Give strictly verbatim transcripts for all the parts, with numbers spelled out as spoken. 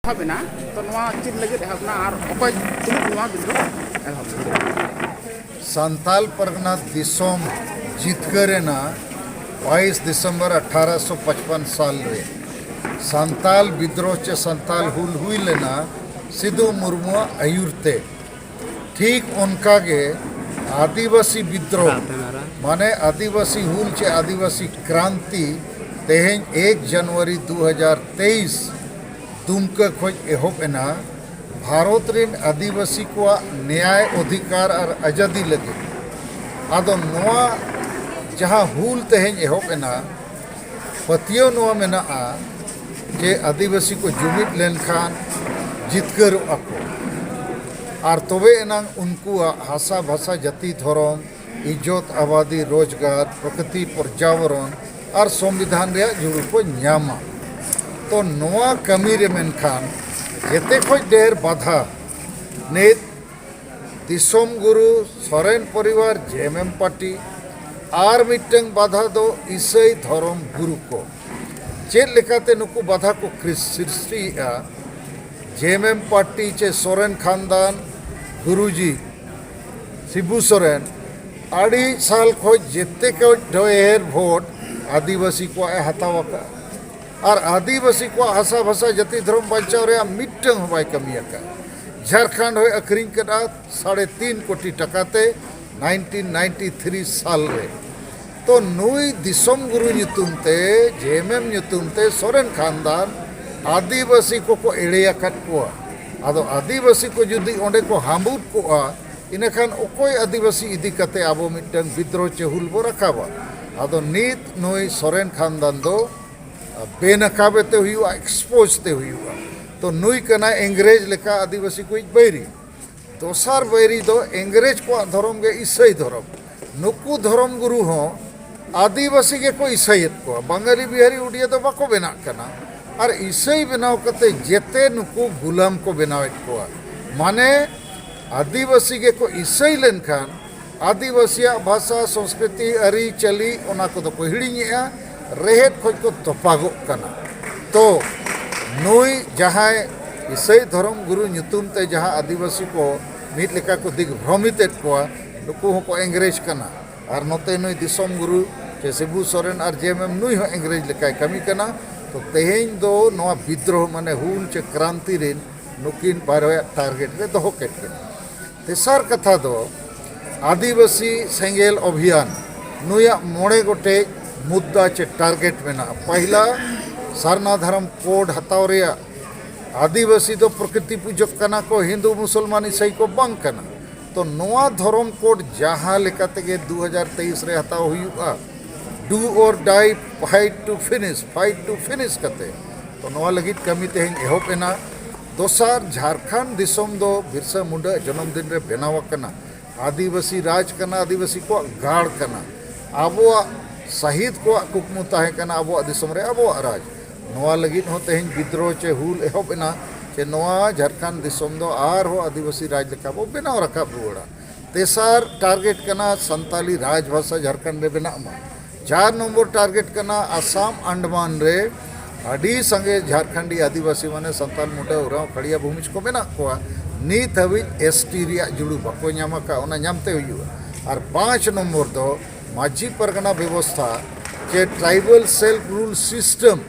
ᱮᱦᱚᱵ ᱮᱱᱟ᱾ ᱛᱚ ᱱᱚᱣᱟ ᱪᱮᱫ ᱞᱟᱹᱜᱤᱫ ᱮᱦᱚᱵ ᱮᱱᱟ ᱟᱨ ᱚᱠᱚᱭ ᱛᱤᱱᱟᱹᱜ ᱱᱚᱣᱟ ᱵᱤᱫᱽᱨᱳᱦ ᱮᱦᱚᱵ ᱮᱱᱟ? ᱥᱟᱱᱛᱟᱞ ᱯᱟᱨᱜᱟᱱᱟ ᱫᱤᱥᱚᱢ ᱡᱤᱛᱠᱟᱹᱨ ᱮᱱᱟ ᱵᱟᱭᱤᱥ ᱰᱤᱥᱮᱢᱵᱚᱨ ᱟᱴᱷᱟᱨᱚᱥᱚ ᱯᱟᱸᱪᱯᱟᱱ ᱥᱟᱞ ᱨᱮ᱾ ᱥᱟᱱᱛᱟᱞ ᱵᱤᱫᱽᱨᱳᱦ ᱪᱮ ᱥᱟᱱᱛᱟᱞ ᱦᱩᱞ ᱦᱩᱭ ᱞᱮᱱᱟ ᱥᱤᱫᱩ ᱢᱩᱨᱢᱩᱣᱟᱜ ᱟᱹᱭᱩᱨ ᱛᱮ᱾ ᱴᱷᱤᱠ ᱚᱱᱠᱟ ᱜᱮ ᱟᱹᱫᱤᱵᱟᱹᱥᱤ ᱵᱤᱫᱽᱨᱳᱦ, ᱢᱟᱱᱮ ᱟᱹᱫᱤᱵᱟᱹᱥᱤ ᱦᱩᱞ ᱪᱮ ᱟᱹᱫᱤᱵᱟᱹᱥᱤ ᱠᱨᱟᱱᱛᱤ, ᱛᱮᱦᱮᱧ ᱮᱠ ᱡᱟᱱᱩᱣᱟᱨᱤ ᱫᱩ ᱦᱟᱡᱟᱨ ᱛᱮᱭᱤᱥ ᱫᱩᱢᱠᱟᱹ ᱠᱷᱚᱱ ᱮᱦᱚᱵ ᱮᱱᱟ, ᱵᱷᱟᱨᱚᱛ ᱨᱮᱱ ᱟᱹᱫᱤᱵᱟᱹᱥᱤ ᱠᱚᱣᱟᱜ ᱱᱮᱭᱟᱭ ᱚᱫᱷᱤᱠᱟᱨ ᱟᱨ ᱟᱡᱟᱫᱤ ᱞᱟᱹᱜᱤᱫ᱾ ᱟᱫᱚ ᱱᱚᱣᱟ ᱡᱟᱦᱟᱸ ᱦᱩᱞ ᱛᱮᱦᱮᱧ ᱮᱦᱚᱵ ᱮᱱᱟ, ᱯᱟᱹᱛᱭᱟᱹᱣ ᱱᱚᱣᱟ ᱢᱮᱱᱟᱜᱼᱟ ᱡᱮ ᱟᱹᱫᱤᱵᱟᱹᱥᱤ ᱠᱚ ᱡᱩᱢᱤᱫ ᱞᱮᱱᱠᱷᱟᱱ ᱡᱤᱛᱠᱟᱹᱨᱚᱜᱼᱟ ᱠᱚ, ᱟᱨ ᱛᱚᱵᱮ ᱮᱱᱟᱝ ᱩᱱᱠᱩᱣᱟᱜ ᱦᱟᱥᱟ, ᱵᱷᱟᱥᱟ, ᱡᱟᱹᱛᱤ, ᱫᱷᱚᱨᱚᱢ, ᱤᱡᱽᱡᱚᱛ, ᱟᱵᱟᱫᱤ, ᱨᱳᱡᱽᱜᱟᱨ, ᱯᱨᱚᱠᱨᱤᱛᱤ, ᱯᱚᱨᱡᱟᱵᱚᱨᱚᱱ ᱟᱨ ᱥᱚᱝᱵᱤᱫᱷᱟᱱ ᱨᱮᱭᱟᱜ ᱡᱩᱲᱩ ᱠᱚ ᱧᱟᱢᱟ᱾ ᱛᱚ ᱱᱚᱣᱟ ᱠᱟᱹᱢᱤ ᱨᱮ ᱢᱮᱱᱠᱷᱟᱱ ᱡᱮᱛᱮ ᱠᱷᱚᱱ ᱰᱷᱮᱨ ᱵᱟᱫᱷᱟ ᱱᱤᱛ ᱫᱤᱥᱚᱢ ᱜᱩᱨᱩ, ᱥᱚᱨᱮᱱ ᱯᱚᱨᱤᱵᱟᱨ, ᱡᱮ ᱮᱢ ᱮᱢ ᱯᱟᱨᱴᱤ, ᱟᱨ ᱢᱤᱫᱴᱟᱝ ᱵᱟᱫᱷᱟ ᱫᱚ ᱤᱥᱟᱹᱭ ᱫᱷᱚᱨᱚᱢ ᱜᱩᱨᱩ ᱠᱚ᱾ ᱪᱮᱫ ᱞᱮᱠᱟᱛᱮ ᱱᱩᱠᱩ ᱵᱟᱫᱷᱟ ᱠᱚ ᱠᱨᱤᱥ-, ᱥᱨᱤᱥᱴᱤᱭᱮᱫᱼᱟ? ᱡᱮ ᱮᱢ ᱮᱢ ᱯᱟᱨᱴᱤ ᱪᱮ ᱥᱚᱨᱮᱱ ᱠᱷᱟᱱᱫᱟᱱ ᱜᱩᱨᱩᱡᱤ ᱥᱤᱵᱩ ᱥᱚᱨᱮᱱ ᱟᱹᱰᱤ ᱥᱟᱞ ᱠᱷᱚᱱ ᱡᱮᱛᱮ ᱠᱷᱚᱱ ᱰᱷᱮᱨ ᱵᱷᱳᱴ ᱟᱹᱫᱤᱵᱟᱹᱥᱤ ᱠᱚᱣᱟᱜ ᱮ ᱦᱟᱛᱟᱣ ᱟᱠᱟᱫᱼᱟ᱾ ᱟᱨ ᱟᱹᱫᱤᱵᱟᱹᱥᱤ ᱠᱚᱣᱟᱜ ᱦᱟᱥᱟ, ᱵᱷᱟᱥᱟ, ᱡᱟᱹᱛᱤ, ᱫᱷᱚᱨᱚᱢ ᱵᱟᱧᱪᱟᱣ ᱨᱮᱭᱟᱜ ᱢᱤᱫᱴᱟᱝ ᱦᱚᱸ ᱵᱟᱭ ᱠᱟᱹᱢᱤ ᱟᱠᱟᱫᱼᱟ᱾ ᱡᱷᱟᱲᱠᱷᱚᱸᱰ ᱦᱚᱸᱭ ᱟᱹᱠᱷᱨᱤᱧ ᱠᱮᱫᱼᱟ ᱥᱟᱲᱮ ᱛᱤᱱ ᱠᱳᱴᱤ ᱴᱟᱠᱟ ᱛᱮ ᱱᱟᱭᱤᱱᱴᱤᱱ ᱱᱟᱭᱤᱱᱴᱤ ᱛᱷᱨᱤ ᱥᱟᱞ ᱨᱮ᱾ ᱛᱚ ᱱᱩᱭ ᱫᱤᱥᱚᱢ ᱜᱩᱨᱩ ᱧᱩᱛᱩᱢ ᱛᱮ, ᱡᱮ ᱮᱢ ᱮᱢ ᱧᱩᱛᱩᱢ ᱛᱮ ᱥᱚᱨᱮᱱ ᱠᱷᱟᱱᱫᱟᱱ ᱟᱹᱫᱤᱵᱟᱹᱥᱤ ᱠᱚᱠᱚ ᱮᱲᱮ ᱟᱠᱟᱫ ᱠᱚᱣᱟ᱾ ᱟᱫᱚ ᱟᱹᱫᱤᱵᱟᱹᱥᱤ ᱠᱚ ᱡᱩᱫᱤ ᱚᱸᱰᱮ ᱠᱚ ᱦᱟᱹᱢᱵᱩᱫ ᱠᱚᱜᱼᱟ, ᱤᱱᱟᱹᱠᱷᱟᱱ ᱚᱠᱚᱭ ᱟᱹᱫᱤᱵᱟᱹᱥᱤ ᱤᱫᱤ ᱠᱟᱛᱮ ᱟᱵᱚ ᱢᱤᱫᱴᱟᱝ ᱵᱤᱫᱽᱨᱳᱦ ᱪᱮ ᱦᱩᱞ ᱵᱚ ᱨᱟᱠᱟᱵᱟ? ᱟᱫᱚ ᱱᱤᱛ ᱱᱩᱭ ᱥᱚᱨᱮᱱ ᱠᱷᱟᱱᱫᱟᱱ ᱫᱚ ᱵᱮᱱᱟᱠᱟᱵᱮ ᱛᱮ ᱦᱩᱭᱩᱜᱼᱟ, expose ᱛᱮ ᱦᱩᱭᱩᱜᱼᱟ᱾ ᱛᱚ ᱱᱩᱭ ᱠᱟᱱᱟᱭ ᱤᱝᱨᱮᱡᱽ ᱞᱮᱠᱟ ᱟᱹᱫᱤᱵᱟᱹᱥᱤ ᱠᱚᱭᱤᱡ ᱵᱟᱹᱭᱨᱤ᱾ ᱫᱚᱥᱟᱨ ᱵᱟᱹᱭᱨᱤ ᱫᱚ ᱤᱝᱨᱮᱡᱽ ᱠᱚᱣᱟᱜ ᱫᱷᱚᱨᱚᱢ ᱜᱮ ᱤᱥᱟᱹᱭ ᱫᱷᱚᱨᱚᱢ᱾ ᱱᱩᱠᱩ ᱫᱷᱚᱨᱚᱢ ᱜᱩᱨᱩ ᱦᱚᱸ ᱟᱹᱫᱤᱵᱟᱹᱥᱤ ᱜᱮᱠᱚ ᱤᱥᱟᱹᱭᱮᱫ ᱠᱚᱣᱟ, ᱵᱟᱝᱜᱟᱞᱤ, ᱵᱤᱦᱟᱨᱤ, ᱩᱰᱤᱭᱟ ᱫᱚ ᱵᱟᱠᱚ ᱵᱮᱱᱟᱜ ᱠᱟᱱᱟ᱾ ᱟᱨ ᱤᱥᱟᱹᱭ ᱵᱮᱱᱟᱣ ᱠᱟᱛᱮ ᱡᱮᱛᱮ ᱱᱩᱠᱩ ᱜᱩᱞᱟᱢ ᱠᱚ ᱵᱮᱱᱟᱣᱮᱫ ᱠᱚᱣᱟ᱾ ᱢᱟᱱᱮ ᱟᱹᱫᱤᱵᱟᱹᱥᱤ ᱜᱮᱠᱚ ᱤᱥᱟᱹᱭ ᱞᱮᱱᱠᱷᱟᱱ ᱟᱹᱫᱤᱵᱟᱹᱥᱤᱭᱟᱜ ᱵᱷᱟᱥᱟ, ᱥᱚᱝᱥᱠᱨᱤᱛᱤ, ᱟᱹᱨᱤᱪᱟᱹᱞᱤ, ᱚᱱᱟ ᱠᱚᱫᱚ ᱠᱚ ᱦᱤᱲᱤᱧᱮᱜᱼᱟ, ᱨᱮᱦᱮᱫ ᱠᱷᱚᱱ ᱠᱚ ᱛᱚᱯᱟᱜᱚᱜ ᱠᱟᱱᱟ᱾ ᱛᱚ ᱱᱩᱭ ᱡᱟᱦᱟᱸᱭ ᱤᱥᱟᱹᱭ ᱫᱷᱚᱨᱚᱢ ᱜᱩᱨᱩ ᱧᱩᱛᱩᱢ ᱛᱮ ᱡᱟᱦᱟᱸ ᱟᱹᱫᱤᱵᱟᱹᱥᱤ ᱠᱚ ᱢᱤᱫ ᱞᱮᱠᱟ ᱠᱚ ᱫᱤᱜᱽᱵᱷᱨᱚᱢᱤᱛ ᱮᱫ ᱠᱚᱣᱟ, ᱱᱩᱠᱩ ᱦᱚᱸᱠᱚ ᱮᱝᱨᱮᱡᱽ ᱠᱟᱱᱟ᱾ ᱟᱨ ᱱᱚᱛᱮ ᱱᱩᱭ ᱫᱤᱥᱚᱢ ᱜᱩᱨᱩ ᱪᱮ ᱥᱤᱵᱩ ᱥᱚᱨᱮᱱ ᱟᱨ ᱡᱮ ᱮᱢ ᱮᱢ, ᱱᱩᱭ ᱦᱚᱸ ᱮᱝᱨᱮᱡᱽ ᱞᱮᱠᱟᱭ ᱠᱟᱹᱢᱤ ᱠᱟᱱᱟ᱾ ᱛᱚ ᱛᱮᱦᱮᱧ ᱫᱚ ᱱᱚᱣᱟ ᱵᱤᱫᱽᱨᱳᱦ ᱢᱟᱱᱮ ᱦᱩᱞ ᱪᱮ ᱠᱨᱟᱱᱛᱤ ᱨᱮᱱ ᱱᱩᱠᱤᱱ ᱵᱟᱨᱭᱟᱜ ᱴᱟᱨᱜᱮᱴ ᱨᱮ ᱫᱚᱦᱚ ᱠᱮᱫ ᱠᱤᱱᱟ᱾ ᱛᱮᱥᱟᱨ ᱠᱟᱛᱷᱟ ᱫᱚ ᱟᱹᱫᱤᱵᱟᱹᱥᱤ ᱥᱮᱸᱜᱮᱞ ᱚᱵᱷᱤᱭᱟᱱ, ᱱᱩᱭᱟᱜ ᱢᱚᱬᱮ ᱜᱚᱴᱮᱡ ᱢᱩᱫᱽᱫᱟ ᱪᱮ ᱴᱟᱨᱜᱮᱴ ᱢᱮᱱᱟᱜᱼᱟ᱾ ᱯᱟᱹᱦᱤᱞᱟ, ᱥᱟᱨᱱᱟ ᱫᱷᱚᱨᱚᱢ ᱠᱳᱰ ᱦᱟᱛᱟᱣ ᱨᱮᱭᱟᱜ᱾ ᱟᱹᱫᱤᱵᱟᱹᱥᱤ ᱫᱚ ᱯᱨᱚᱠᱨᱤᱛᱤ ᱯᱩᱡᱚᱠ ᱠᱟᱱᱟ ᱠᱚ, ᱦᱤᱱᱫᱩ ᱢᱩᱥᱚᱞᱢᱟᱱ ᱤᱥᱟᱹᱭ ᱠᱚ ᱵᱟᱝ ᱠᱟᱱᱟ᱾ ᱛᱚ ᱱᱚᱣᱟ ᱫᱷᱚᱨᱚᱢ ᱠᱳᱰ ᱡᱟᱦᱟᱸ ᱞᱮᱠᱟ ᱛᱮᱜᱮ ᱫᱩ ᱦᱟᱡᱟᱨ ᱛᱮᱭᱤᱥ ᱨᱮ ᱦᱟᱛᱟᱣ ᱦᱩᱭᱩᱜᱼᱟ, do or die, fight to finish, fight to finish ᱠᱟᱛᱮ, ᱛᱚ ᱱᱚᱣᱟ ᱞᱟᱹᱜᱤᱫ ᱠᱟᱹᱢᱤ ᱛᱮᱦᱮᱧ ᱮᱦᱚᱵ ᱮᱱᱟ᱾ ᱫᱚᱥᱟᱨ, ᱡᱷᱟᱲᱠᱷᱚᱸᱰ ᱫᱤᱥᱚᱢ ᱫᱚ ᱵᱤᱨᱥᱟ ᱢᱩᱱᱰᱟ ᱡᱚᱱᱚᱢ ᱫᱤᱱ ᱨᱮ ᱵᱮᱱᱟᱣ ᱟᱠᱟᱱᱟ᱾ ᱟᱹᱫᱤᱵᱟᱹᱥᱤ ᱨᱟᱡᱽ ᱠᱟᱱᱟ, ᱟᱹᱫᱤᱵᱟᱹᱥᱤ ᱠᱚᱣᱟᱜ ᱜᱟᱲ ᱠᱟᱱᱟ᱾ ᱟᱵᱚᱣᱟᱜ ᱥᱟᱹᱦᱤᱫ ᱠᱚᱣᱟᱜ ᱠᱩᱠᱢᱩ ᱛᱟᱦᱮᱸ ᱠᱟᱱᱟ ᱟᱵᱚᱣᱟᱜ ᱫᱤᱥᱚᱢ ᱨᱮ ᱟᱵᱚᱣᱟᱜ ᱨᱟᱡᱽ᱾ ᱱᱚᱣᱟ ᱞᱟᱹᱜᱤᱫ ᱦᱚᱸ ᱛᱮᱦᱮᱧ ᱵᱤᱫᱽᱨᱳᱦᱚ ᱪᱮ ᱦᱩᱞ ᱮᱦᱚᱵ ᱮᱱᱟ, ᱪᱮ ᱱᱚᱣᱟ ᱡᱷᱟᱲᱠᱷᱚᱸᱰ ᱫᱤᱥᱚᱢ ᱫᱚ ᱟᱨᱦᱚᱸ ᱟᱹᱫᱤᱵᱟᱹᱥᱤ ᱨᱟᱡᱽ ᱞᱮᱠᱟ ᱵᱚ ᱵᱮᱱᱟᱣ ᱨᱟᱠᱟᱵ ᱨᱩᱣᱟᱹᱲᱟ᱾ ᱛᱮᱥᱟᱨ ᱴᱟᱨᱜᱮᱴ ᱠᱟᱱᱟ ᱥᱟᱱᱛᱟᱞᱤ ᱨᱟᱡᱽ ᱵᱷᱟᱥᱟ ᱡᱷᱟᱲᱠᱷᱚᱸᱰ ᱨᱮ ᱵᱮᱱᱟᱜ ᱢᱟ᱾ ᱪᱟᱨ ᱱᱚᱢᱵᱚᱨ ᱴᱟᱨᱜᱮᱴ ᱠᱟᱱᱟ ᱟᱥᱟᱢ ᱟᱱᱰᱟᱢᱟᱱ ᱨᱮ ᱟᱹᱰᱤ ᱥᱟᱸᱜᱮ ᱡᱷᱟᱲᱠᱷᱚᱸᱰᱤ ᱟᱹᱫᱤᱵᱟᱹᱥᱤ ᱢᱟᱱᱮ ᱥᱟᱱᱛᱟᱞ, ᱢᱩᱰᱟᱹ, ᱳᱨᱟᱸᱣ, ᱠᱷᱟᱲᱤᱭᱟ, ᱵᱷᱩᱢᱤᱡᱽ ᱠᱚ ᱢᱮᱱᱟᱜ ᱠᱚᱣᱟ, ᱱᱤᱛ ᱦᱟᱹᱵᱤᱡ ᱮᱥ ᱴᱤ ᱨᱮᱭᱟᱜ ᱡᱩᱲᱩ ᱵᱟᱠᱚ ᱧᱟᱢ ᱟᱠᱟᱫ, ᱚᱱᱟ ᱧᱟᱢᱛᱮ ᱦᱩᱭᱩᱜᱼᱟ᱾ ᱟᱨ ᱯᱟᱸᱪ ᱱᱚᱢᱵᱚᱨ ᱫᱚ ᱢᱟᱹᱡᱷᱤ ᱯᱟᱨᱜᱟᱱᱟ ᱵᱮᱵᱚᱥᱛᱷᱟ ᱪᱮ tribal self rule system,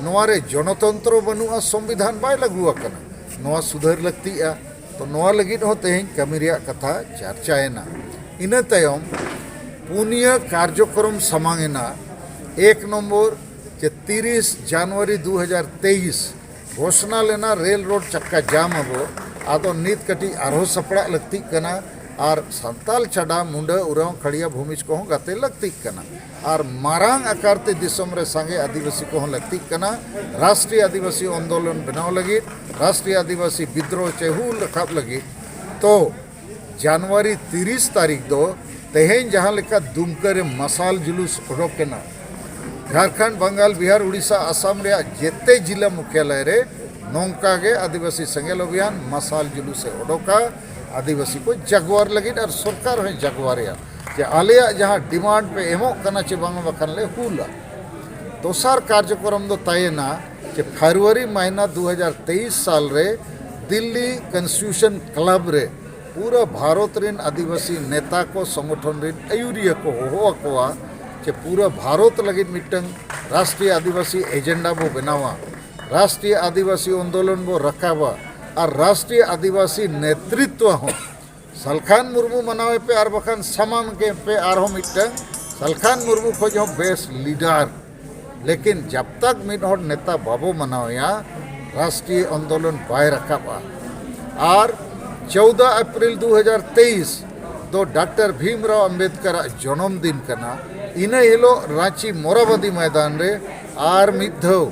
ᱱᱚᱣᱟ ᱨᱮ ᱡᱚᱱᱚᱛᱚᱱᱛᱨᱚ ᱵᱟᱹᱱᱩᱜᱼᱟ, ᱥᱚᱝᱵᱤᱫᱷᱟᱱ ᱵᱟᱭ ᱞᱟᱹᱜᱩ ᱟᱠᱟᱱᱟ, ᱱᱚᱣᱟ ᱥᱩᱫᱷᱟᱹᱨ ᱞᱟᱹᱠᱛᱤᱜᱼᱟ᱾ ᱛᱚ ᱱᱚᱣᱟ ᱞᱟᱹᱜᱤᱫ ᱦᱚᱸ ᱛᱮᱦᱮᱧ ᱠᱟᱹᱢᱤ ᱨᱮᱭᱟᱜ ᱠᱟᱛᱷᱟ ᱪᱟᱨᱪᱟᱭᱮᱱᱟ᱾ ᱤᱱᱟᱹ ᱛᱟᱭᱚᱢ ᱯᱩᱱᱭᱟᱹ ᱠᱟᱨᱡᱚᱠᱨᱚᱢ ᱥᱟᱢᱟᱝ ᱮᱱᱟ᱾ ᱮᱠ ᱱᱚᱢᱵᱚᱨ ᱪᱮ ᱛᱤᱨᱤᱥ ᱡᱟᱱᱩᱣᱟᱨᱤ ᱫᱩ ᱦᱟᱡᱟᱨ ᱛᱮᱭᱤᱥ ᱜᱷᱳᱥᱱᱟ ᱞᱮᱱᱟ ᱨᱮᱞ ᱨᱳᱰ ᱪᱟᱠᱟ ᱡᱟᱢ ᱟᱵᱚ, ᱟᱫᱚ ᱱᱤᱛ ᱠᱟᱹᱴᱤᱡ ᱟᱨᱦᱚᱸ ᱥᱟᱯᱲᱟᱜ ᱞᱟᱹᱠᱛᱤᱜ ᱠᱟᱱᱟ᱾ ᱟᱨ ᱥᱟᱱᱛᱟᱞ ᱪᱷᱟᱰᱟ ᱢᱩᱱᱰᱟᱹ, ᱳᱨᱟᱸᱣ, ᱠᱷᱟᱲᱤᱭᱟ, ᱵᱷᱩᱢᱤᱡᱽ ᱠᱚᱦᱚᱸ ᱜᱟᱛᱮ ᱞᱟᱹᱠᱛᱤᱜ ᱠᱟᱱᱟ᱾ ᱟᱨ ᱢᱟᱨᱟᱝ ᱟᱠᱟᱨ ᱛᱮ ᱫᱤᱥᱚᱢ ᱨᱮ ᱥᱟᱸᱜᱮ ᱟᱹᱫᱤᱵᱟᱹᱥᱤ ᱠᱚᱦᱚᱸ ᱞᱟᱹᱠᱛᱤᱜ ᱠᱟᱱᱟ᱾ ᱨᱟᱥᱴᱨᱤᱭᱚ ᱟᱹᱫᱤᱵᱟᱹᱥᱤ ᱟᱱᱫᱳᱞᱚᱱ ᱵᱮᱱᱟᱣ ᱞᱟᱹᱜᱤᱫ, ᱨᱟᱥᱴᱨᱤᱭᱚ ᱟᱹᱫᱤᱵᱟᱹᱥᱤ ᱵᱤᱫᱽᱨᱳᱦᱚ ᱪᱮ ᱦᱩᱞ ᱨᱟᱠᱟᱵ ᱞᱟᱹᱜᱤᱫ᱾ ᱛᱚ ᱡᱟᱱᱩᱣᱟᱨᱤ ᱛᱤᱨᱤᱥ ᱛᱟᱹᱨᱤᱠᱷ ᱫᱚ ᱛᱮᱦᱮᱧ ᱡᱟᱦᱟᱸ ᱞᱮᱠᱟ ᱫᱩᱢᱠᱟᱹ ᱨᱮ ᱢᱟᱥᱟᱞ ᱡᱩᱞᱩᱥ ᱚᱰᱚᱠ ᱮᱱᱟ, ᱡᱷᱟᱲᱠᱷᱚᱸᱰ, ᱵᱟᱝᱜᱟᱞ, ᱵᱤᱦᱟᱨ, ᱩᱲᱤᱥᱥᱟ, ᱟᱥᱟᱢ ᱨᱮᱭᱟᱜ ᱡᱮᱛᱮ ᱡᱤᱞᱟ ᱢᱩᱠᱷᱭᱟᱞᱚᱭ ᱨᱮ ᱱᱚᱝᱠᱟ ᱜᱮ ᱟᱹᱫᱤᱵᱟᱹᱥᱤ ᱥᱮᱸᱜᱮᱞ ᱚᱵᱷᱤᱭᱟᱱ ᱢᱟᱥᱟᱞ ᱡᱩᱞᱩᱥ ᱮ ᱚᱰᱚᱠᱟ᱾ ᱟᱹᱫᱤᱵᱟᱹᱥᱤ ᱠᱚ ᱡᱟᱜᱣᱟᱨ ᱞᱟᱹᱜᱤᱫ ᱟᱨ ᱥᱚᱨᱠᱟᱨ ᱦᱚᱸᱭ ᱡᱟᱜᱣᱟᱨᱮᱭᱟ ᱡᱮ ᱟᱞᱮᱭᱟᱜ ᱡᱟᱦᱟᱸ ᱰᱤᱢᱟᱱᱰ ᱯᱮ ᱮᱢᱚᱜ ᱠᱟᱱᱟ ᱪᱮ ᱵᱟᱝ, ᱵᱟᱠᱷᱟᱱ ᱞᱮ ᱦᱩᱞᱟ᱾ ᱫᱚᱥᱟᱨ ᱠᱟᱨᱡᱚᱠᱨᱚᱢ ᱫᱚ ᱛᱟᱦᱮᱸᱭᱮᱱᱟ ᱡᱮ ᱯᱷᱮᱵᱽᱨᱩᱣᱟᱨᱤ ᱢᱟᱹᱦᱱᱟᱹ ᱫᱩ ᱦᱟᱡᱟᱨ ᱛᱮᱭᱤᱥ ᱥᱟᱞ ᱨᱮ ᱫᱤᱞᱞᱤ ᱠᱚᱱᱥᱴᱤᱴᱭᱩᱥᱚᱱ ᱠᱞᱟᱵᱽ ᱨᱮ ᱯᱩᱨᱟᱹ ᱵᱷᱟᱨᱚᱛ ᱨᱮᱱ ᱟᱹᱫᱤᱵᱟᱹᱥᱤ ᱱᱮᱛᱟ ᱠᱚ, ᱥᱚᱝᱜᱚᱴᱷᱚᱱ ᱨᱮᱱ ᱟᱹᱭᱩᱨᱤᱭᱟᱹ ᱠᱚ ᱦᱚᱦᱚ ᱟᱠᱚᱣᱟ ᱡᱮ ᱯᱩᱨᱟᱹ ᱵᱷᱟᱨᱚᱛ ᱞᱟᱹᱜᱤᱫ ᱢᱤᱫᱴᱟᱝ ᱨᱟᱥᱴᱨᱤᱭᱚ ᱟᱹᱫᱤᱵᱟᱹᱥᱤ ᱮᱡᱮᱱᱰᱟ ᱵᱚ ᱵᱮᱱᱟᱣᱟ, ᱨᱟᱥᱴᱨᱤᱭᱚ ᱟᱹᱫᱤᱵᱟᱹᱥᱤ ᱟᱱᱫᱳᱞᱚᱱ ᱵᱚ ᱨᱟᱠᱟᱵᱟ ᱟᱨ ᱨᱟᱥᱴᱨᱤᱭᱚ ᱟᱹᱫᱤᱵᱟᱹᱥᱤ ᱱᱮᱛᱨᱤᱛᱣᱚ ᱦᱚᱸ ᱥᱟᱞᱠᱷᱟᱱ ᱢᱩᱨᱢᱩ ᱢᱟᱱᱟᱣᱮ ᱯᱮ ᱟᱨ ᱵᱟᱠᱷᱟᱱ ᱥᱟᱢᱟᱝ ᱜᱮ ᱯᱮ ᱟᱨᱦᱚᱸ ᱢᱤᱫᱴᱟᱝ ᱥᱟᱞᱠᱷᱟᱱ ᱢᱩᱨᱢᱩ ᱠᱷᱚᱡ ᱦᱚᱸ ᱵᱮᱥ ᱞᱤᱰᱟᱨ᱾ ᱞᱮᱠᱤᱱ ᱡᱟᱵ ᱛᱟᱠ ᱢᱤᱫ ᱦᱚᱲ ᱱᱮᱛᱟ ᱵᱟᱵᱚ ᱢᱟᱱᱟᱣᱮᱭᱟ, ᱨᱟᱥᱴᱨᱤᱭᱚ ᱟᱱᱫᱳᱞᱚᱱ ᱵᱟᱭ ᱨᱟᱠᱟᱵᱼᱟ᱾ ᱟᱨ ᱪᱳᱣᱫᱟ ᱮᱯᱨᱤᱞ ᱫᱩ ᱦᱟᱡᱟᱨ ᱛᱮᱭᱤᱥ ᱫᱚ ᱰᱟᱠᱛᱟᱨ ᱵᱷᱤᱢᱨᱟᱣ ᱟᱢᱵᱮᱫᱠᱟᱨᱟᱜ ᱡᱚᱱᱚᱢ ᱫᱤᱱ ᱠᱟᱱᱟ᱾ ᱤᱱᱟᱹ ᱦᱤᱞᱳᱜ ᱨᱟᱸᱪᱤ ᱢᱚᱨᱟᱵᱟᱫᱤ ᱢᱚᱭᱫᱟᱱ ᱨᱮ ᱟᱨ ᱢᱤᱫ ᱫᱷᱟᱣ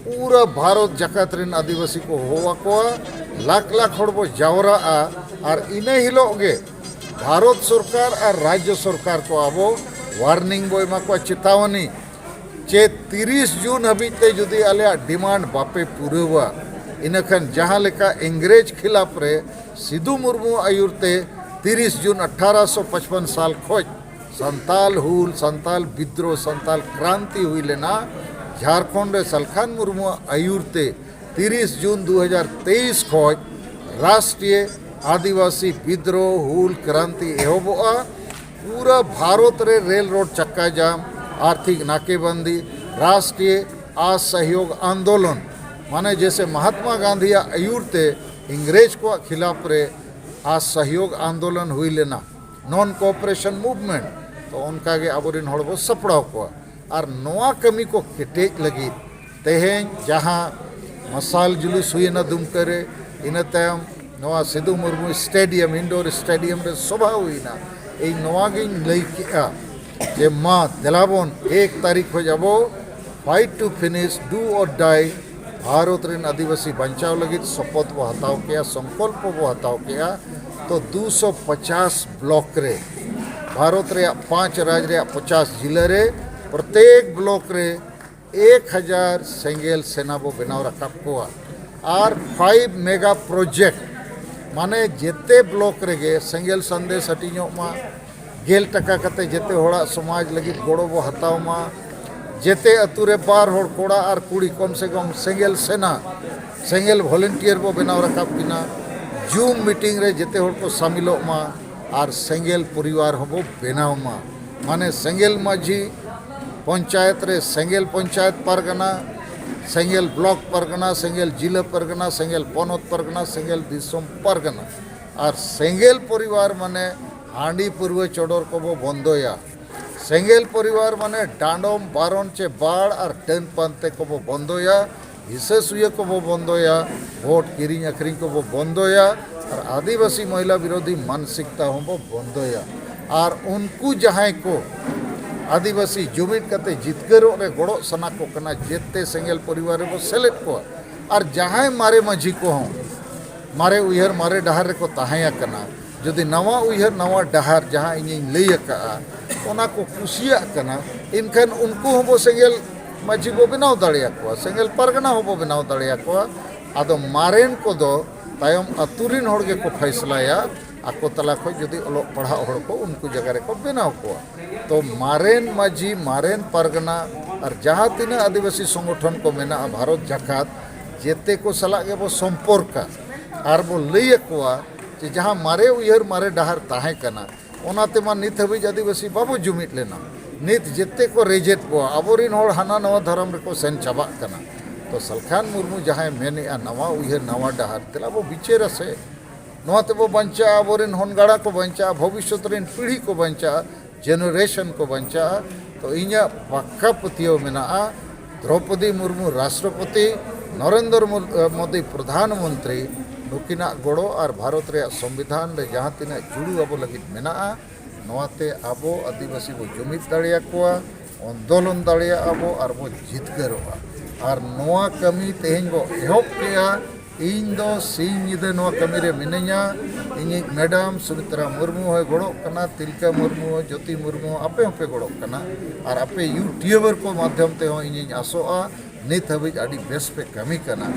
ᱯᱩᱨᱟᱹ ᱵᱷᱟᱨᱚᱛ ᱡᱟᱠᱟᱛ ᱨᱮᱱ ᱟᱹᱫᱤᱵᱟᱹᱥᱤ ᱠᱚ ᱦᱚᱦᱚ ᱟᱠᱚᱣᱟ, ᱞᱟᱠᱷ ᱞᱟᱠᱷ ᱦᱚᱲ ᱵᱚ ᱡᱟᱣᱨᱟᱜᱼᱟ᱾ ᱟᱨ ᱤᱱᱟᱹ ᱦᱤᱞᱳᱜ ᱜᱮ ᱵᱷᱟᱨᱚᱛ ᱥᱚᱨᱠᱟᱨ ᱟᱨ ᱨᱟᱡᱽᱡᱚ ᱥᱚᱨᱠᱟᱨ ᱠᱚ ᱟᱵᱚ ᱣᱟᱨᱱᱤᱝ ᱵᱚ ᱮᱢᱟ ᱠᱚᱣᱟ, ᱪᱮᱛᱟᱣᱟᱱᱤ, ᱪᱮ ᱛᱤᱨᱤᱥ ᱡᱩᱱ ᱦᱟᱹᱵᱤᱡ ᱛᱮ ᱡᱩᱫᱤ ᱟᱞᱮᱭᱟᱜ ᱰᱤᱢᱟᱱᱰ ᱵᱟᱯᱮ ᱯᱩᱨᱟᱹᱣᱟ, ᱤᱱᱟᱹᱠᱷᱟᱱ ᱡᱟᱦᱟᱸ ᱞᱮᱠᱟ ᱤᱝᱨᱮᱡᱽ ᱠᱷᱤᱞᱟᱯ ᱨᱮ ᱥᱤᱫᱩ ᱢᱩᱨᱢᱩ ᱟᱹᱭᱩᱨ ᱛᱮ ᱛᱤᱨᱤᱥ ᱡᱩᱱ ᱟᱴᱷᱟᱨᱚᱥᱚ ᱯᱟᱸᱪᱯᱟᱱ ᱥᱟᱞ ᱠᱷᱚᱡ ᱥᱟᱱᱛᱟᱞ ᱦᱩᱞ, ᱥᱟᱱᱛᱟᱞ ᱵᱤᱫᱽᱨᱳᱦ, ᱥᱟᱱᱛᱟᱞ ᱠᱨᱟᱱᱛᱤ ᱦᱩᱭ ᱞᱮᱱᱟ, ᱡᱷᱟᱲᱠᱷᱚᱸᱰ ᱨᱮ ᱥᱟᱞᱠᱷᱟᱱ ᱢᱩᱨᱢᱩᱣᱟᱜ ᱟᱹᱭᱩᱨ ᱛᱮ ᱛᱤᱨᱤᱥ ᱡᱩᱱ ᱫᱩ ᱦᱟᱡᱟᱨ ᱛᱮᱭᱤᱥ ᱠᱷᱚᱡ ᱨᱟᱥᱴᱨᱤᱭᱚ ᱟᱹᱫᱤᱵᱟᱹᱥᱤ ᱵᱤᱫᱽᱨᱳᱦ ᱦᱩᱞ ᱠᱨᱟᱱᱛᱤ ᱮᱦᱚᱵᱚᱜᱼᱟ᱾ ᱯᱩᱨᱟᱹ ᱵᱷᱟᱨᱚᱛ ᱨᱮ ᱨᱮᱞ ᱨᱳᱰ ᱪᱟᱠᱟ ᱡᱟᱢ, ᱟᱨᱛᱷᱤᱠ ᱱᱟᱠᱮᱵᱟᱱᱫᱤ, ᱨᱟᱥᱴᱨᱤᱭᱚ ᱟᱥᱚᱦᱭᱳᱜᱽ ᱟᱱᱫᱳᱞᱚᱱ, ᱢᱟᱱᱮ ᱡᱮᱥᱮ ᱢᱚᱦᱟᱛᱢᱟ ᱜᱟᱱᱫᱷᱤᱭᱟᱜ ᱟᱹᱭᱩᱨ ᱛᱮ ᱤᱝᱨᱮᱡᱽ ᱠᱚᱣᱟᱜ ᱠᱷᱤᱞᱟᱯ ᱨᱮ ᱟᱥᱚᱦᱭᱳᱜᱽ ᱟᱱᱫᱳᱞᱚᱱ ᱦᱩᱭ ᱞᱮᱱᱟ, ᱱᱚᱱ ᱠᱳᱚᱯᱟᱨᱮᱥᱚᱱ ᱢᱩᱵᱷᱢᱮᱱᱴ, ᱛᱚ ᱚᱱᱠᱟ ᱜᱮ ᱟᱵᱚᱨᱮᱱ ᱦᱚᱲ ᱵᱚ ᱥᱟᱯᱲᱟᱣ ᱠᱚᱣᱟ᱾ ᱟᱨ ᱱᱚᱣᱟ ᱠᱟᱹᱢᱤ ᱠᱚ ᱠᱮᱴᱮᱡ ᱞᱟᱹᱜᱤᱫ ᱛᱮᱦᱮᱧ ᱡᱟᱦᱟᱸ ᱢᱟᱥᱟᱞ ᱡᱩᱞᱩᱥ ᱦᱩᱭᱮᱱᱟ ᱫᱩᱢᱠᱟᱹ ᱨᱮ, ᱤᱱᱟᱹ ᱛᱟᱭᱚᱢ ᱱᱚᱣᱟ ᱥᱤᱫᱩ ᱢᱩᱨᱢᱩ ᱥᱴᱮᱰᱤᱭᱟᱢ, ᱤᱱᱰᱳᱨ ᱥᱴᱮᱰᱤᱭᱟᱢ ᱨᱮ ᱥᱚᱵᱷᱟ ᱦᱩᱭᱱᱟ᱾ ᱤᱧ ᱱᱚᱣᱟ ᱜᱤᱧ ᱞᱟᱹᱭ ᱠᱮᱜᱼᱟ ᱡᱮ ᱢᱟ ᱫᱮᱞᱟᱵᱚᱱ ᱮᱠ ᱛᱟᱹᱨᱤᱠᱷ ᱠᱷᱚᱡ ᱟᱵᱚ fight to finish, do or die, Bharat ᱨᱮᱱ ᱟᱹᱫᱤᱵᱟᱹᱥᱤ ᱵᱟᱧᱪᱟᱣ ᱞᱟᱹᱜᱤᱫ ᱥᱚᱯᱚᱛ ᱵᱚ ᱦᱟᱛᱟᱣ ᱠᱮᱜᱼᱟ, ᱥᱚᱝᱠᱚᱞᱯᱚ ᱵᱚ ᱦᱟᱛᱟᱣ ᱠᱮᱜᱼᱟ᱾ ᱛᱚ ᱫᱩᱥᱚ ᱯᱚᱪᱟᱥ ᱵᱞᱚᱠ ᱨᱮ, ᱵᱷᱟᱨᱚᱛ ᱨᱮᱭᱟᱜ ᱯᱟᱸᱪ ᱨᱟᱡᱽ ᱨᱮᱭᱟᱜ ᱯᱚᱪᱟᱥ ᱡᱤᱞᱟᱹ ᱨᱮ ᱯᱨᱚᱛᱮᱠ ᱵᱞᱚᱠ ᱨᱮ ᱮᱠ ᱦᱟᱡᱟᱨ ᱥᱮᱸᱜᱮᱞ ᱥᱮᱱᱟ ᱵᱚ ᱵᱮᱱᱟᱣ ᱨᱟᱠᱟᱵ ᱠᱚᱣᱟ᱾ ᱟᱨ ᱯᱷᱟᱭᱤᱵᱷ ᱢᱮᱜᱟ ᱯᱨᱚᱡᱮᱠᱴ, ᱢᱟᱱᱮ ᱡᱮᱛᱮ ᱵᱞᱚᱠ ᱨᱮᱜᱮ ᱥᱮᱸᱜᱮᱞ ᱥᱟᱸᱫᱮᱥ ᱦᱟᱹᱴᱤᱧᱚᱜ ᱢᱟ, ᱜᱮᱞ ᱴᱟᱠᱟ ᱠᱟᱛᱮ ᱡᱮᱛᱮ ᱦᱚᱲᱟᱜ ᱥᱚᱢᱟᱡᱽ ᱞᱟᱹᱜᱤᱫ ᱜᱚᱲᱚ ᱵᱚ ᱦᱟᱛᱟᱣ ᱢᱟ᱾ ᱡᱮᱛᱮ ᱟᱹᱛᱩ ᱨᱮ ᱵᱟᱨ ᱦᱚᱲ ᱠᱚᱲᱟ ᱟᱨ ᱠᱩᱲᱤ ᱠᱚᱢ ᱥᱮ ᱠᱚᱢ ᱥᱮᱸᱜᱮᱞ ᱥᱮᱱᱟ, ᱥᱮᱸᱜᱮᱞ ᱵᱷᱚᱞᱮᱱᱴᱤᱭᱟᱨ ᱵᱚ ᱵᱮᱱᱟᱣ ᱨᱟᱠᱟᱵ ᱠᱤᱱᱟ᱾ ᱡᱩᱢ ᱢᱤᱴᱤᱝ ᱨᱮ ᱡᱮᱛᱮ ᱦᱚᱲ ᱠᱚ ᱥᱟᱢᱤᱞᱚᱜ ᱢᱟ ᱟᱨ ᱥᱮᱸᱜᱮᱞ ᱯᱚᱨᱤᱵᱟᱨ ᱦᱚᱸᱵᱚ ᱵᱮᱱᱟᱣ ᱢᱟ᱾ ᱢᱟᱱᱮ ᱥᱮᱸᱜᱮᱞ ᱢᱟᱹᱡᱷᱤ, ᱯᱚᱧᱪᱟᱭᱮᱛ ᱨᱮ ᱥᱮᱸᱜᱮᱞ ᱯᱚᱧᱪᱟᱭᱮᱛ ᱯᱟᱨᱜᱟᱱᱟ, ᱥᱮᱸᱜᱮᱞ ᱵᱞᱚᱠ ᱯᱟᱨᱜᱟᱱᱟ, ᱥᱮᱸᱜᱮᱞ ᱡᱤᱞᱟᱹ ᱯᱟᱨᱜᱟᱱᱟ, ᱥᱮᱸᱜᱮᱞ ᱯᱚᱱᱚᱛ ᱯᱟᱨᱜᱟᱱᱟ, ᱥᱮᱸᱜᱮᱞ ᱫᱤᱥᱚᱢ ᱯᱟᱨᱜᱟᱱᱟ᱾ ᱟᱨ ᱥᱮᱸᱜᱮᱞ ᱯᱚᱨᱤᱵᱟᱨ ᱢᱟᱱᱮ ᱦᱟᱺᱰᱤ ᱯᱟᱹᱨᱣᱟᱹ ᱪᱚᱰᱚᱨ ᱠᱚᱵᱚ ᱵᱚᱱᱫᱚᱭᱟ᱾ ᱥᱮᱸᱜᱮᱞ ᱯᱚᱨᱤᱵᱟᱨ ᱢᱟᱱᱮ ᱰᱟᱸᱰᱚᱢ ᱵᱟᱨᱚᱱ ᱪᱮ ᱵᱟᱲ ᱟᱨ ᱰᱟᱹᱱ ᱯᱟᱱᱛᱮ ᱠᱚᱵᱚ ᱵᱚᱱᱫᱚᱭᱟ, ᱦᱤᱥᱟᱹ ᱥᱩᱭᱟᱹ ᱠᱚᱵᱚ ᱵᱚᱱᱫᱚᱭᱟ, ᱵᱷᱳᱴ ᱠᱤᱨᱤᱧ ᱟᱹᱠᱷᱨᱤᱧ ᱠᱚᱵᱚ ᱵᱚᱱᱫᱚᱭᱟ, ᱟᱨ ᱟᱹᱫᱤᱵᱟᱹᱥᱤ ᱢᱚᱦᱤᱞᱟ ᱵᱤᱨᱳᱫᱷᱤ ᱢᱟᱱᱥᱤᱠᱛᱟ ᱦᱚᱸᱵᱚ ᱵᱚᱱᱫᱚᱭᱟ᱾ ᱟᱨ ᱩᱱᱠᱩ ᱡᱟᱦᱟᱸᱭ ᱠᱚ ᱟᱹᱫᱤᱵᱟᱹᱥᱤ ᱡᱩᱢᱤᱫ ᱠᱟᱛᱮ ᱡᱤᱛᱠᱟᱹᱨᱚᱜ ᱨᱮ ᱜᱚᱲᱚᱜ ᱥᱟᱱᱟ ᱠᱚ ᱠᱟᱱᱟ, ᱡᱮᱛᱮ ᱥᱮᱸᱜᱮᱞ ᱯᱚᱨᱤᱵᱟᱨ ᱨᱮᱵᱚ ᱥᱮᱞᱮᱫ ᱠᱚᱣᱟ᱾ ᱟᱨ ᱡᱟᱦᱟᱸᱭ ᱢᱟᱨᱮ ᱢᱟᱹᱡᱷᱤ ᱠᱚᱦᱚᱸ ᱢᱟᱨᱮ ᱩᱭᱦᱟᱹᱨ ᱢᱟᱨᱮ ᱰᱟᱦᱟᱨ ᱨᱮᱠᱚ ᱛᱟᱦᱮᱸ ᱟᱠᱟᱱᱟ, ᱡᱩᱫᱤ ᱱᱟᱣᱟ ᱩᱭᱦᱟᱹᱨ ᱱᱟᱣᱟ ᱰᱟᱦᱟᱨ ᱡᱟᱦᱟᱸ ᱤᱧᱤᱧ ᱞᱟᱹᱭ ᱟᱠᱟᱫᱼᱟ, ᱚᱱᱟ ᱠᱚ ᱠᱩᱥᱤᱭᱟᱜ ᱠᱟᱱᱟ, ᱮᱱᱠᱷᱟᱱ ᱩᱱᱠᱩ ᱦᱚᱸᱵᱚ ᱥᱮᱸᱜᱮᱞ ᱢᱟᱹᱡᱷᱤ ᱵᱚ ᱵᱮᱱᱟᱣ ᱫᱟᱲᱮᱭᱟᱠᱚᱣᱟ, ᱥᱮᱸᱜᱮᱞ ᱯᱟᱨᱜᱟᱱᱟ ᱦᱚᱸᱵᱚ ᱵᱮᱱᱟᱣ ᱫᱟᱲᱮᱭᱟᱠᱚᱣᱟ᱾ ᱟᱫᱚ ᱢᱟᱨᱮᱱ ᱠᱚᱫᱚ ᱛᱟᱭᱚᱢ ᱟᱹᱛᱩ ᱨᱤᱱ ᱦᱚᱲ ᱜᱮᱠᱚ ᱯᱷᱟᱭᱥᱞᱟᱭᱟ, ᱟᱠᱚ ᱛᱟᱞᱟ ᱠᱷᱚᱱ ᱡᱩᱫᱤ ᱚᱞᱚᱜ ᱯᱟᱲᱦᱟᱜ ᱦᱚᱲ ᱠᱚ ᱩᱱᱠᱩ ᱡᱟᱭᱜᱟ ᱨᱮᱠᱚ ᱵᱮᱱᱟᱣ ᱠᱚᱣᱟ᱾ ᱛᱚ ᱢᱟᱨᱮᱱ ᱢᱟᱹᱡᱷᱤ, ᱢᱟᱨᱮᱱ ᱯᱟᱨᱜᱟᱱᱟ ᱟᱨ ᱡᱟᱦᱟᱸ ᱛᱤᱱᱟᱹᱜ ᱟᱹᱫᱤᱵᱟᱹᱥᱤ ᱥᱚᱝᱜᱚᱴᱷᱚᱱ ᱠᱚ ᱢᱮᱱᱟᱜᱼᱟ ᱵᱷᱟᱨᱚᱛ ᱡᱟᱠᱟᱛ, ᱡᱮᱛᱮ ᱠᱚ ᱥᱟᱞᱟᱜ ᱜᱮᱵᱚ ᱥᱚᱢᱯᱚᱨᱠᱟ ᱟᱨ ᱵᱚ ᱞᱟᱹᱭ ᱟᱠᱚᱣᱟ ᱡᱮ ᱡᱟᱦᱟᱸ ᱢᱟᱨᱮ ᱩᱭᱦᱟᱹᱨ, ᱢᱟᱨᱮ ᱰᱟᱦᱟᱨ ᱛᱟᱦᱮᱸ ᱠᱟᱱᱟ, ᱚᱱᱟ ᱛᱮᱢᱟ ᱱᱤᱛ ᱦᱟᱹᱵᱤᱡ ᱟᱹᱫᱤᱵᱟᱹᱥᱤ ᱵᱟᱵᱚ ᱡᱩᱢᱤᱫ ᱞᱮᱱᱟ᱾ ᱱᱤᱛ ᱡᱮᱛᱮ ᱠᱚ ᱨᱮᱡᱮᱫ ᱵᱚᱣᱟ, ᱟᱵᱚᱨᱤᱱ ᱦᱚᱲ ᱦᱟᱱᱟ ᱱᱟᱣᱟ ᱫᱷᱚᱨᱚᱢ ᱨᱮᱠᱚ ᱥᱮᱱ ᱪᱟᱵᱟᱜ ᱠᱟᱱᱟ᱾ ᱛᱚ ᱥᱟᱞᱠᱷᱟᱱ ᱢᱩᱨᱢᱩ ᱡᱟᱦᱟᱸᱭ ᱢᱮᱱᱮᱜᱼᱟ ᱱᱟᱣᱟ ᱩᱭᱦᱟᱹᱨ, ᱱᱟᱣᱟ ᱰᱟᱦᱟᱨ, ᱫᱮᱞᱟ ᱵᱚ ᱵᱤᱪᱟᱹᱨᱟ ᱥᱮ᱾ ᱱᱚᱣᱟ ᱛᱮᱵᱚ ᱵᱟᱧᱪᱟᱜᱼᱟ, ᱟᱵᱚᱨᱮᱱ ᱦᱚᱱ ᱜᱟᱲᱟ ᱠᱚ ᱵᱟᱧᱪᱟᱜᱼᱟ, ᱵᱷᱚᱵᱤᱥᱥᱚᱛ ᱨᱮᱱ ᱯᱤᱲᱦᱤ ᱠᱚ ᱵᱟᱧᱪᱟᱜᱼᱟ, ᱡᱮᱱᱟᱨᱮᱥᱚᱱ ᱠᱚ ᱵᱟᱧᱪᱟᱜᱼᱟ᱾ ᱛᱚ ᱤᱧᱟᱹᱜ ᱯᱟᱠᱟ ᱯᱟᱹᱛᱭᱟᱹᱣ ᱢᱮᱱᱟᱜᱼᱟ, ᱫᱨᱚᱯᱚᱫᱤ ᱢᱩᱨᱢᱩ ᱨᱟᱥᱴᱨᱚᱯᱚᱛᱤ, ᱱᱚᱨᱮᱱᱫᱨᱚ ᱢᱳ-, ᱢᱳᱫᱤ ᱯᱨᱚᱫᱷᱟᱱ ᱢᱚᱱᱛᱨᱤ, ᱱᱩᱠᱤᱱᱟᱜ ᱜᱚᱲᱚ ᱟᱨ ᱵᱷᱟᱨᱚᱛ ᱨᱮᱭᱟᱜ ᱥᱚᱝᱵᱤᱫᱷᱟᱱ ᱨᱮ ᱡᱟᱦᱟᱸ ᱛᱤᱱᱟᱹᱜ ᱡᱩᱲᱩ ᱟᱵᱚ ᱞᱟᱹᱜᱤᱫ ᱢᱮᱱᱟᱜᱼᱟ, ᱱᱚᱣᱟᱛᱮ ᱟᱵᱚ ᱟᱹᱫᱤᱵᱟᱹᱥᱤ ᱵᱚ ᱡᱩᱢᱤᱫ ᱫᱟᱲᱮᱭᱟᱠᱚᱣᱟ, ᱟᱱᱫᱳᱞᱚᱱ ᱫᱟᱲᱮᱭᱟᱜᱼᱟ ᱵᱚ ᱟᱨ ᱵᱚ ᱡᱤᱛᱠᱟᱹᱨᱚᱜᱼᱟ᱾ ᱟᱨ ᱱᱚᱣᱟ ᱠᱟᱹᱢᱤ ᱛᱮᱦᱮᱧ ᱵᱚ ᱮᱦᱚᱵ ᱠᱮᱜᱼᱟ᱾ ᱤᱧ ᱫᱚ ᱥᱤᱧ ᱧᱤᱫᱟᱹ ᱱᱚᱣᱟ ᱠᱟᱹᱢᱤ ᱨᱮ ᱢᱤᱱᱟᱹᱧᱟ᱾ ᱤᱧᱤᱡ ᱢᱮᱰᱟᱢ ᱥᱩᱢᱤᱛᱨᱟ ᱢᱩᱨᱢᱩ ᱦᱚᱸᱭ ᱜᱚᱲᱚᱜ ᱠᱟᱱᱟ, ᱛᱤᱞᱠᱟᱹ ᱢᱩᱨᱢᱩ ᱦᱚᱸ, ᱡᱳᱛᱤ ᱢᱩᱨᱢᱩ ᱦᱚᱸ, ᱟᱯᱮ ᱦᱚᱸᱯᱮ ᱜᱚᱲᱚᱜ ᱠᱟᱱᱟ᱾ ᱟᱨ ᱟᱯᱮ ᱭᱩᱴᱤᱭᱩᱵᱟᱨ ᱠᱚ ᱢᱟᱫᱽᱫᱷᱚᱢ ᱛᱮᱦᱚᱸ ᱤᱧᱤᱧ ᱟᱥᱚᱜᱼᱟ, ᱱᱤᱛ ᱦᱟᱹᱵᱤᱡ ᱟᱹᱰᱤ ᱵᱮᱥ ᱯᱮ ᱠᱟᱹᱢᱤ ᱠᱟᱱᱟ᱾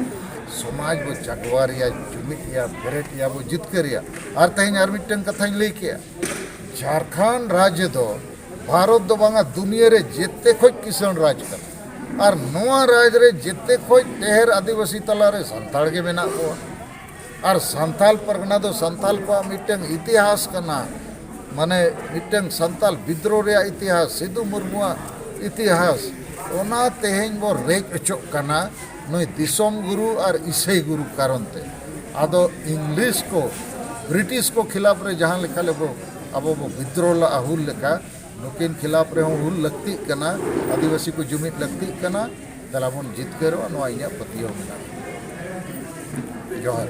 ᱥᱚᱢᱟᱡᱽ ᱵᱚ ᱡᱟᱜᱽᱣᱟᱨᱮᱭᱟ, ᱡᱩᱢᱤᱫ ᱮᱭᱟ, ᱵᱮᱨᱮᱫ ᱮᱭᱟ, ᱵᱚ ᱡᱤᱛᱠᱟᱹᱨ ᱮᱭᱟ᱾ ᱟᱨ ᱛᱮᱦᱮᱧ ᱟᱨ ᱢᱤᱫᱴᱟᱝ ᱠᱟᱛᱷᱟᱧ ᱞᱟᱹᱭ ᱠᱮᱜᱼᱟ, ᱡᱷᱟᱲᱠᱷᱚᱸᱰ ᱨᱟᱡᱽ ᱫᱚ ᱵᱷᱟᱨᱚᱛ ᱫᱚ ᱵᱟᱝᱟ, ᱫᱩᱱᱤᱭᱟᱹ ᱨᱮ ᱡᱮᱛᱮ ᱠᱷᱚᱡ ᱠᱤᱥᱟᱹᱬ ᱨᱟᱡᱽ ᱠᱟᱱᱟ᱾ ᱟᱨ ᱱᱚᱣᱟ ᱨᱟᱡᱽ ᱨᱮ ᱡᱮᱛᱮ ᱠᱷᱚᱡ ᱰᱷᱮᱨ ᱟᱹᱫᱤᱵᱟᱹᱥᱤ ᱛᱟᱞᱟᱨᱮ ᱥᱟᱱᱛᱟᱲ ᱜᱮ ᱢᱮᱱᱟᱜ ᱠᱚᱣᱟ᱾ ᱟᱨ ᱥᱟᱱᱛᱟᱞ ᱯᱟᱨᱜᱟᱱᱟ ᱫᱚ ᱥᱟᱱᱛᱟᱞ ᱠᱚᱣᱟᱜ ᱢᱤᱫᱴᱟᱝ ᱤᱛᱤᱦᱟᱥ ᱠᱟᱱᱟ, ᱢᱟᱱᱮ ᱢᱤᱫᱴᱟᱝ ᱥᱟᱱᱛᱟᱞ ᱵᱤᱫᱽᱨᱳᱦᱚ ᱨᱮᱭᱟᱜ ᱤᱛᱤᱦᱟᱥ, ᱥᱤᱫᱩ ᱢᱩᱨᱢᱩᱣᱟᱜ ᱤᱛᱤᱦᱟᱥ, ᱚᱱᱟ ᱛᱮᱦᱮᱧ ᱵᱚ ᱨᱮᱡ ᱚᱪᱚᱜ ᱠᱟᱱᱟ ᱱᱩᱭ ᱫᱤᱥᱚᱢ ᱜᱩᱨᱩ ᱟᱨ ᱤᱥᱟᱹᱭ ᱜᱩᱨᱩ ᱠᱟᱨᱚᱱ ᱛᱮ᱾ ᱟᱫᱚ ᱤᱝᱞᱤᱥ ᱠᱚ, ᱵᱨᱤᱴᱤᱥ ᱠᱚ ᱠᱷᱤᱞᱟᱯ ᱨᱮ ᱡᱟᱦᱟᱸ ᱞᱮᱠᱟ ᱞᱮᱵᱚ ᱟᱵᱚ ᱵᱚ ᱵᱤᱫᱽᱨᱳᱦᱚ ᱞᱟᱜᱼᱟ, ᱦᱩᱞ ᱞᱮᱠᱟ, ᱱᱩᱠᱤᱱ ᱠᱷᱤᱞᱟᱯ ᱨᱮᱦᱚᱸ ᱦᱩᱞ ᱞᱟᱹᱠᱛᱤᱜ ᱠᱟᱱᱟ, ᱟᱹᱫᱤᱵᱟᱹᱥᱤ ᱠᱚ ᱡᱩᱢᱤᱫ ᱞᱟᱹᱠᱛᱤᱜ ᱠᱟᱱᱟ᱾ ᱫᱮᱞᱟ ᱵᱚᱱ ᱡᱤᱛᱠᱟᱹᱨᱚᱜᱼᱟ, ᱱᱚᱣᱟ ᱤᱧᱟᱹᱜ ᱯᱟᱹᱛᱭᱟᱹᱣ ᱢᱮᱱᱟᱜᱼᱟ᱾ ᱡᱚᱦᱟᱨ᱾